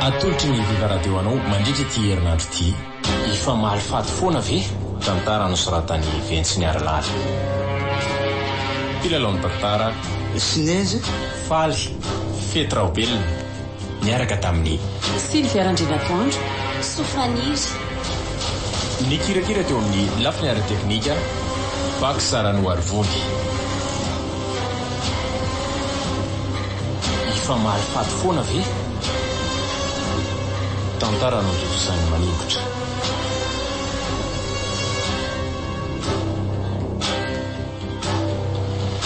Atolotry ny Viva Radio anao mandritra ity herinandro ity. Hifamaly faty foana ve? Tantara nosoratan'i Ventsy Niarilala. Mpilalao ny tantara. Sinezy. Faly. Fety Raobelina. Niaraka tamin'i. Sylvia Randrianatoandro. Sofaniry. Nikirakira teo amin'ny lafiny ara-teknika, Pax Ranoarivony. Hifamaly faty foana ve? Tantara notontosain'i Maningotra.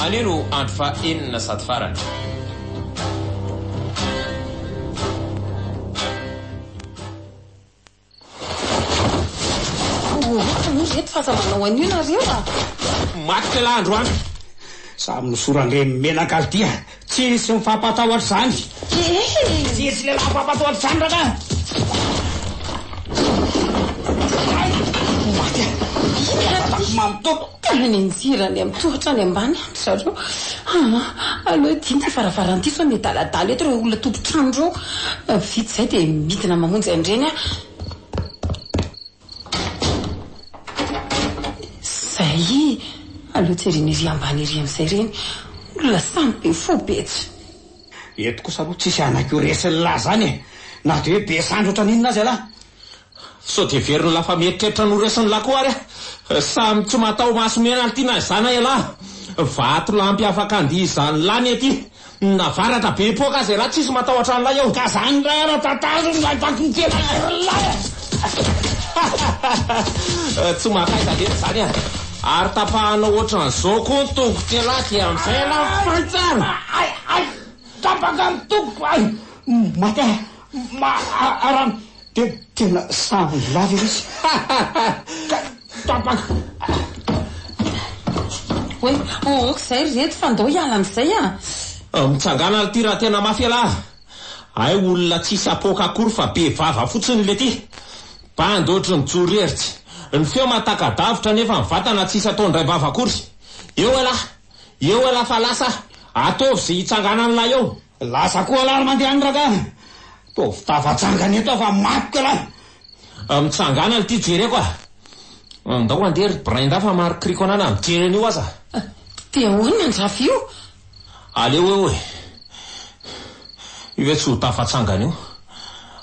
Anio no andro faha enina sady farany. Ory reto fa aza manao an'io nareo a! Maty k'lah androany. Samy nosoran-dreny menaka azy ity a! Tsisy mifampatahotra izany! Ee! Tsisy lehilahy mifampatahotra izany rangahy! Hay! Maty aho! Inona ary Vatako ity? manontolo! Tena nianjera any amin'ny tohatra any ambany any ry zareo. Aa! Aleo hidiana ity varavarana ity sao miadaladala eto ireo olona tompon-trano ireo. Vita izay dia midina mamonjy an'ireny aho. Izay! Aleo jerena ery ambany ery amin'izay ireny. Olona samy be fo be tsy. Eto kosa aloha tsisy hanaiky ho resin'lah zany e! Na dia hoe be sandry ohatran'inona aza ialahy. Sao dia heverin'lah fa mieritreritra ny ho resin'lah koa ary aho. Samy tsy matao maso mena ity na izany ialahy. Vatolampy afaka andihizan'lah ny aty. Na varatra be hipoaka aza ialahy tsisy matahotra an'lah eo. Ka zany indray ara tatazo ny laibako ny tena ry e! Tsy mankaiza lery zany a! Ary tapahanao ohatran'izao koa ny tongotr'ialahy dia amin'izay ialahy mifaly tsara! Ay! Ay! Tapaka ny tongoko! Ay! Maty aho! Ma arano! Dia tena samy lava ery izy! Ka tapaka! Hoe, ok izay ry reto fa ndao hiala amin'izay a! Mitsangàna ity raha tena mafy ialahy! Hay olona tsisy apoaka akory fa be vava fotsiny le ty! Bandy ohatry ny jorery! Ny feo mahataka-davitra nefa ny vatana tsisy ataon-dray vava akory! Eo elah! Eo elah fa lasa! Ataovy ze hitsanganan'lah eo! Lasa koa elah ry mandeha any rangah! Ataovy tafatsangana eto aho fa matiko elah! Mitsangana lty jereko a! Ndao andeha ry Brenda fa marikoriko anah na mijery an'io aza! Dia ahoana ny rafy io? Aleo eo e! Io ve tsy ho tafatsangana io?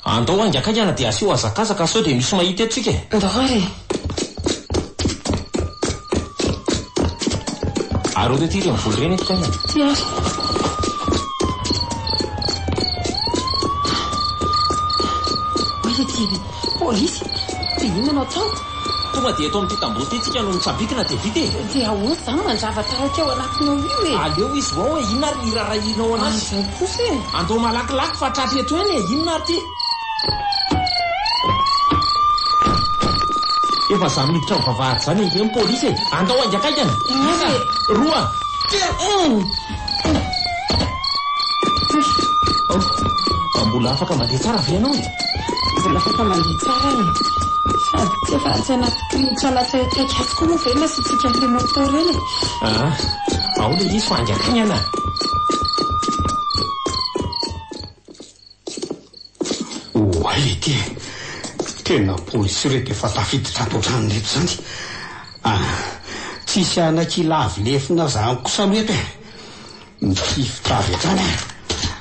Andao haingakaingana dia asio hazakazaka sao dia misy mahita eto tsika e! Ndao ary e! Aroto ety ireny vola ireny eto kaingana. Ty ary. Oay ety polisy! Dia inona no atao? Tonga dia eto amin'ity tamboho ity tsika no mitsambikina dia vita e! Dia ahoana izany mandrava taraiky ao anatiny ao io e? Aleo izy ho ao e! Inona ary ny hirarahianao anazy? Ary izao kosa e! Andao malakilaky fa tratra eto ihany e! Inona ary ity? Efa za miditra amin'ny vavahady izany ange ny polisy e! Andao haingakaingana! Isa, roa, telo! Ao, mbola afaka mandeha tsara ve ianao e? Mbola afaka mandeha tsara e! Sady tsy efa atsy anaty kirintsy anaty akaiky atsy koa moa ve no asiantsika an'ilay moteur iny e? Ah, ao ilay izy fa haingakaingana! Oay ity e! Tena polisy ireto efa tafiditra ato an-trano ireto izany. Ah, tsisy hanaiky hilavy lefona zany kosa aloha eto e! Mitifitra avy hatrany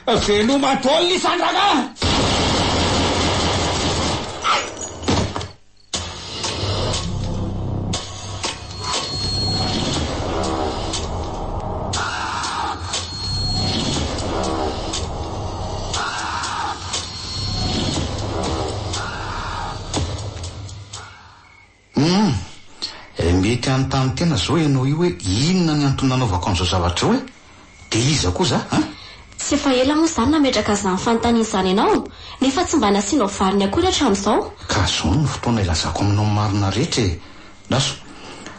aho. Veloma daholo isany rangahy! Humm! Mety hanontany tena zao ianao io hoe inona ny antony nanaovako an'izao zavatra izao e? Dia iza koa za an? Tsy efa ela moa izaho nametraka izany fanontaniana izany anao, nefa tsy mba nasianao valiny akory hatramin'izao. Ka izao no fotoana ilazako aminao ny marina rehetra e! Lasa,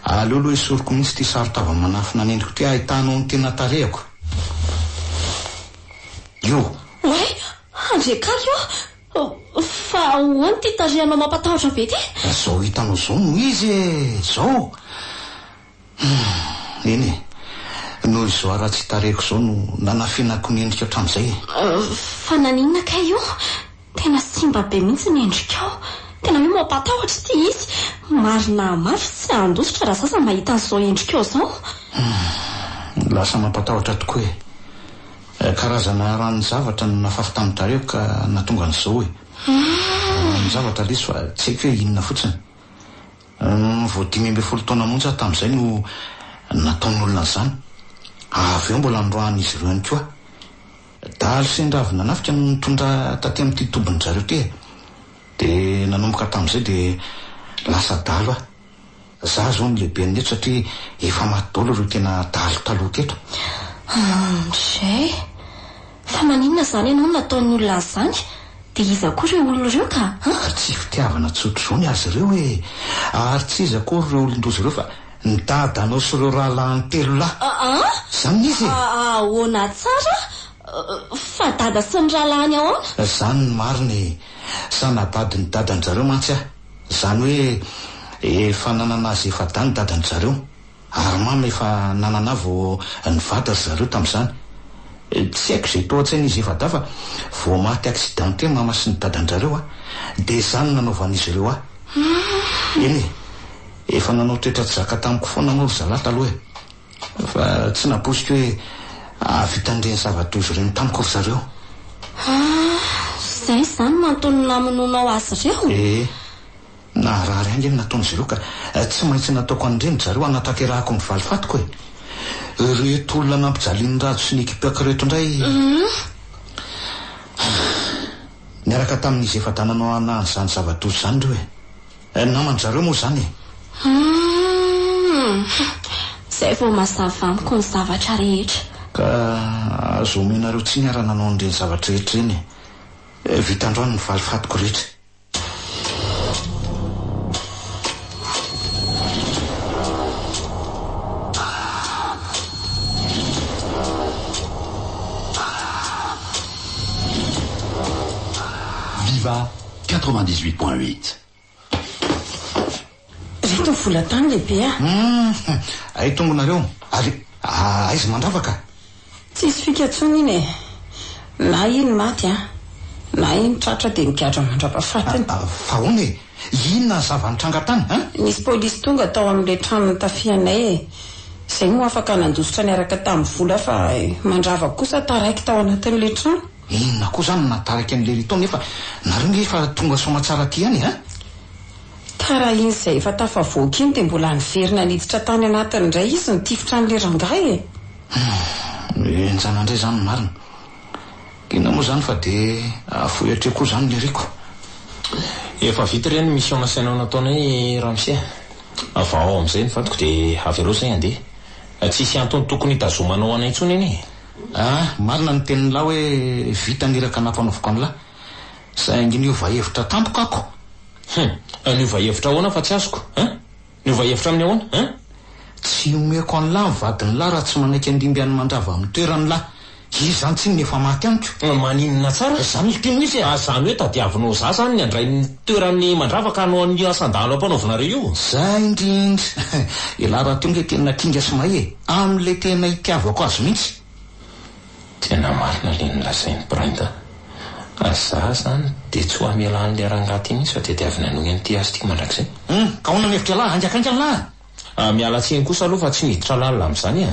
aleo aloha esoriko mihitsy ity saron-tava manafina ny endriko ity ahitanao ny tena tarehiko. Io! Oay! Andriakaly ô! Fa ahoana ity tarehinao mampatahotra be ity? Izao hitanao izao no izy e! Izao! Humm, eny e! Noho izao haratsian-tarehiko izao no nanafenako ny endriko hatramin'izay e! Fa naninona kay io? Tena simba be mihitsy ny endrikao. Tena hoe mampatahotra ity izy. Marina mafy tsy handositra raha zaza mahita an'izao endrikao izao. Humm. Lasa mampatahotra tokoa e. Karazana ranon-javatra no nafafy tamin'ny tarehiko ka nahatonga an'izao e. Ranon-javatra lesy fa tsy haiko hoe inona fotsiny. Vao 15 taona monja aho tamin'izay no nataon'ny olona an'izany. Avy eo mbola noroahan'izy ireo ihany koa. Dahalo sendra avy nanafika no nitondra taty amin'ity tobin-dry zareo ity e. Dia nanomboka tamin'izay dia lasa dahalo aho. Za zao no lehiben'ny eto satria efa maty daholo ireo tena dahalo taloha teto. Andrey! Fa maninona izany ianao no nataon'ny olona an'izany? Dia iza koa ireo olona ireo ka? An? Tsy fitiavana tsotr'izao ny azy ireo e! Ary tsy iza akory ireo olon-doza ireo fa ny dadanao sy ireo rahalahiny telo lahy. An? Izany no izy e! Ahoana tsara? Fa dada sy ny rahalahiny ahoana? Izany no marina e! Zanabadin'ny dadan-dry zareo mantsy aho. Izany hoe efa nanana azy efa-dahy ny dadan-dry zareo. Ary mama efa nanana ahy vao nivady ry zareo tamin'izany. Tsy haiko izay tao an-tsain'izy efa-dahy fa vao maty accidenté mama sy ny dadan-drareo a! Dia izany no nanaovan'izy ireo ahy. Eny e! Efa nanao toetra tsy zaka tamiko foana moa ry zalahy taloha e! Fa tsy nampoiziko hoe hahavita an'ireny zava-doza ireny tamiko ry zareo. Ah! Izay izany no antony namonoanao azy ireo? Ee. Naharary ahy ange ny nataon'izy ireo ka tsy maintsy nataoko an'ireny ry zareo hanatanterahako ny valifatiko e! Ireto olona nampijalian'i Rajo sy ny ekipako ireto indray niaraka tamin'izy efa-dahy nanao an'izany zava-doza izany ireo e! Naman-dry zareo moa izany e! Humm! Izay vao mazava amiko ny zavatra rehetra. Ka aza omenareo tsiny aho raha nanao an'ireny zavatra rehetra ireny e! Vita androany ny valifatiko rehetra. Viva 98.8. Reto ny vola tany lehibe a! Hum, hay tongonareo, ary aiza mandravaka? Tsisy fika intsony iny e! Na iny maty an, na iny tratra dia migadra mandrapafatiny. Fa ahoana e? Inona ny zava-nitranga tany an? Nisy polisy tonga tao amin'ilay trano nitafianay e! Izay moa afaka nandositra niaraka tamin'ny vola fa mandrava kosa taraiky tao anatin'ilay trano. Inona koa izany no nahataraiky an'i Lerito nefa nareo nge efa tonga soamatsara aty ihany e an? Tara iny izay efa tafavoaka iny dia mbola niverina niditra tany anatiny indray izy nitifitra an'ilay rangahy e! Humm, henjana indray izany ny marina. Inona moa izany fa dia afoy hatreo koa izany Leriko. Efa vita re ny mission nasainao nataonay ramose a. Vahao amin'izay ny vadiko dia avelao izay handeha. Tsisy antony tokony hitazomanao anay intsony anie e. Ah, marina ny tenin'lah hoe vita ny iraka nampanaoviko an'lah. Saingy niova hevitra tampoka ako. Hum, niova hevitra ahoana fa tsy azoko hein? Niova hevitra amin'ny ahoana hein? Tsy omeko an'lah ny vadin'lah raha tsy manaiky handimby an'i Mandrava amin'ny toeran'lah. Izy izany tsinona efa maty amiko. Maninona tsara? Izany no tianao izy e! Ah, izany hoe tadiavinao za izany ny handray ny toeran'i Mandrava ka hanao an'io asan-dahalo ampanaovinareo io? Zay indrindra! Elah rahateo nge tena kinga sy mahay e! Amin'ilay tena itiavako azy mihitsy! Tena marina le nolazain'i Brenda a! Za zany de tsy ho hamela an'le rangahy ty mihitsy fa tediaviny hanohy an'ity asa ity mandrakizay. Hum! Ka ahoana ny hevitr'ialahy? Haingakaingana lah! Ah, miala tsiny kosa aloha fa tsy miditra lalina amin'izany e!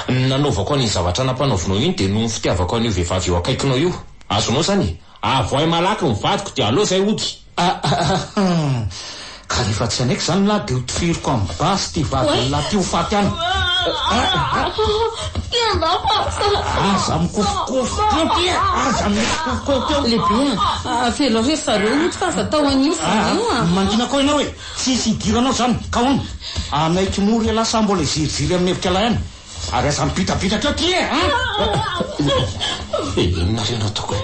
Ny nanaovako an'iny zavatra nampanaovinao iny dia noho ny fitiavako an'io vehivavy eo akaikinao io. Azonao izany e? Avoahy malaky ny vadiko dia aleo izay hody! Ah ah ah! Ka rehefa tsy hanaiky izany lah dia ho tifiriko amin'ny basy ity vadin'ny lah ity ho faty any! Aza mikofikofoka eo ty e! Aza mikofikofoka eo! Lehibe a! Avelao ry zareo hody fa aza atao an'io izany io a! Mangina koa ianao e! Tsisy idiranao zany, ka hono? Hanaiky mora ialahy sa mbola hiziriziry amin'ny hevitr'ialahy ihany? Ary aza mibitabitraka eo ty e! An! Inona re no ataoko e?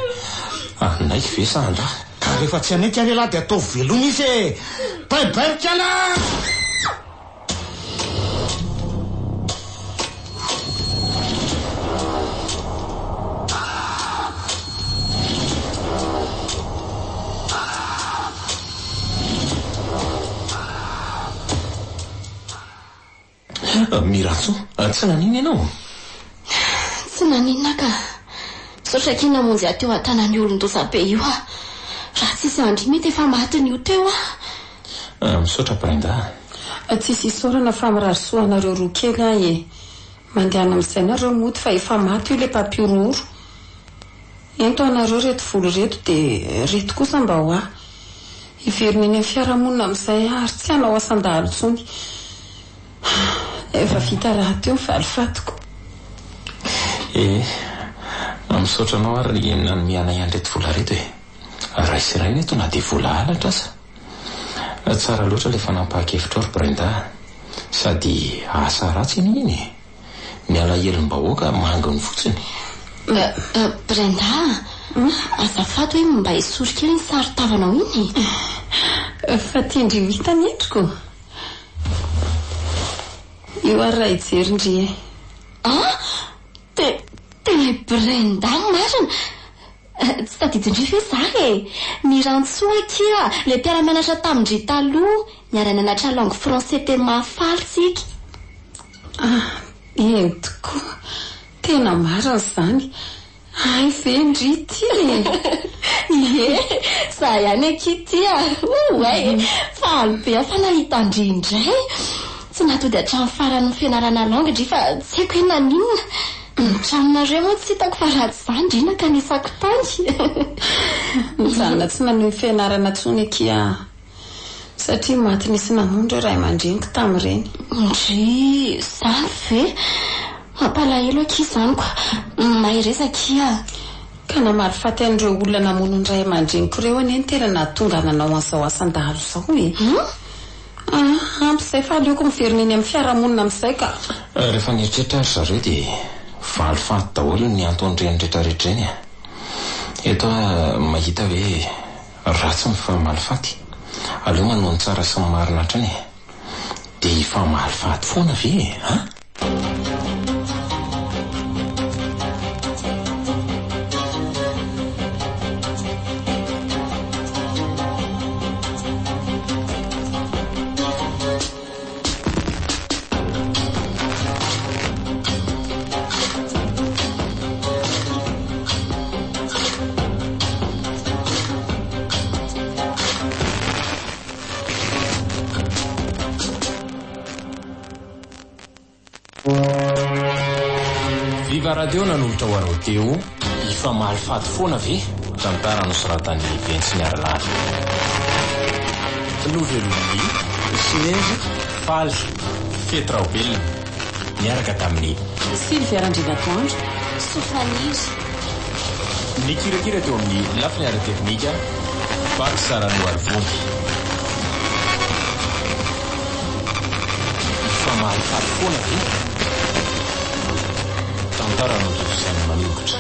Hanaiky ve sa handà? Ka rehefa tsy hanaiky ary ialahy dia ataovy veloma izy e! Baibairika ialahy! Mirantsoa, tsy naninona ianao? Tsy naninona ka. Misaotra akia namonjy ahy teo an-tanan'io olon-doza be io aho. Raha tsisy an-dry mety efa matin'io teo aho. Ah, misaotra Brenda a. Tsisy isaorana fa mirary soa anareo roa kely aho e. Mandehana amin'izay nareo mody fa efa maty io le mpampihorohoro. Ento anareo reto vola ireto dia reto kosa mba ho ahy. Hiverina eny amin'ny fiarahamonina amin'izay aho ary tsy hanao asan-dahalo intsony. Efa vita rahateo ny valifatiko. Ee, misaotra anao ary nanome anay an'ireto vola ireto e. Ray sy rainy eto na dia vola halatra aza. Tsara loatra ilay fanampahan-kevitrao ry Brenda a. Sady asa ratsy anie iny e. Ny alahelom-bahoaka manginy fotsiny. Brenda a! Azafady hoe mba esory kely iny saron-tavanao iny e. Fa tian-dry ho hita ny endriko? Io ary raha hijery ndry e. Ah! Te, tena i Brenda marina! Tsy tadidin-dry ve za e? Mirantsoa akia, ilay mpiara-mianatra tamin-dry taloha, niara-nianatra langue français teny Mahafaly tsika. Ah, eny tokoa, tena marina izany. Hay ve ndry ity e! Ie, za ihany akia ity a! Oay! Faly be aho fa nahita an-dry indray! Tsy natody hatramin'ny faran'ny fianarana langue ndry fa tsy haiko hoe naninona. Ny tranonareo moa tsy hitako fa raha tsy izany ndry nankanesako tany. Nijanona tsy nanohy fianarana intsony akia aho. Satria maty nisy namono ireo ray aman-dreniko tamin'ireny. Ndrii, izany ve? Mampalahelo akia izany ko. Mahereza akia. Ka namaly faty an'ireo olona namono ny ray aman-dreniko ireo anie no tena nahatonga ahy nanao an'izao asan-dahalo izao e. Ah, ampy izay fa aleoko miverina eny amin'ny fiarahamonina amin'izay ka. Rehefa nieritreritra ary zareo dia valifaty daholo ny anton'ireny retraretra ireny e. Eto aho mahita hoe Ratsy ny famaly faty. Aleo manao ny tsara sy ny marina hatrany e. Dia hifamaly faty foana ve e? An? Viva Radio nanolotra ho anao teo Hifamaly faty foana ve? Tantara nosoratan'i Ventsy Miarilala. Novelomin'i Sinezy Faly Fety Raobelina niaraka tamin'i. Sylvia Randrianatoandro. Soa Faniry. Nikirakira teo amin'ny lafiny ara-teknika, Pax Ranoarivony. Hifamaly faty foana ve? Tantara notontosain'i Maningotra.